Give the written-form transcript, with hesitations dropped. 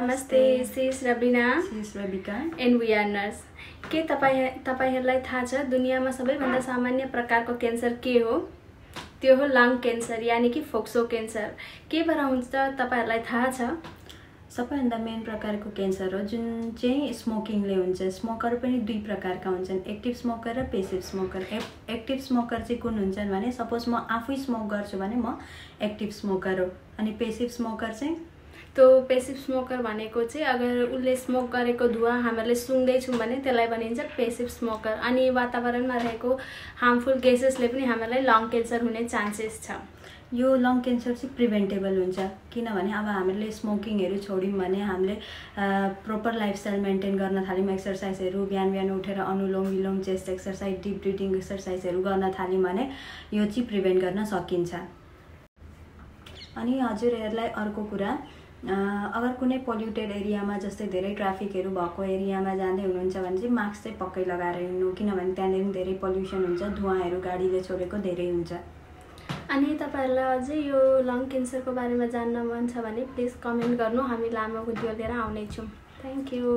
Namaste, sis Rabina. Sis Rabika. And we are nurse. के तपाईहरुलाई थाहा छ दुनियामा सबैभन्दा सामान्य प्रकारको क्यान्सर के हो? त्यो हो लङ क्यान्सर यानी कि फोक्सो क्यान्सर। के भएर हुन्छ तपाईहरुलाई थाहा छ? सबैभन्दा मेन प्रकारको क्यान्सर हो जुन चाहिँ स्मोकिङले हुन्छ। स्मोकर पनि दुई प्रकारका हुन्छन्, एक्टिभ स्मोकर र पेसिभ स्मोकर। एक्टिभ स्मोकर चाहिँ कुन हुन्छन् भने सपोज म आफै स्मोक गर्छु भने म एक्टिभ स्मोकर हो, अनि पेसिभ स्मोकर चाहिँ तो पेसिभ स्मोकर भनेको चाहिँ अगर उसले स्मोक गरेको धुवा हामीले सुँग्दै छौं भने त्यसलाई भनिन्छ पेसिभ स्मोकर। अनि वातावरणमा रहेको हार्मफुल ग्यासेसले पनि हामीलाई लङ क्यान्सर हुने चान्सेस छ। यो लङ क्यान्सर चाहिँ प्रिभेन्टेबल हुन्छ किनभने अब हामीले स्मोकिङहरु छोड्यौं भने हामीले प्रोपर लाइफस्टाइल मेन्टेन गर्न थाल्यौं, एक्सरसाइजहरु बिहान बिहान उठेर अनुलोम विलोम, चेस्ट एक्सरसाइज, डीप ब्रिथिङ एक्सरसाइजहरु गर्न थाल्यौं भने यो चाहिँ प्रिभेन्ट गर्न सकिन्छ। अनि हजुरहरुलाई अर्को कुरा, अगर कुनै पोल्युटेड एरियामा जस्तै धेरै ट्राफिकहरु भएको एरियामा जाँदै हुनुहुन्छ भने चाहिँ मास्क चाहिँ पक्कै लगाएर हिँड्नु, किनभने त्यहाँनेरि धेरै पोल्युसन हुन्छ, धुवाँहरु गाडीले छोडेको धेरै हुन्छ। अनि तपाईहरुलाई अझै यो लङ क्यान्सरको बारेमा जान्न मन छ भने प्लिज कमेन्ट गर्नु, हामी लामो भिडियो लिएर आउने छौं। Thank you.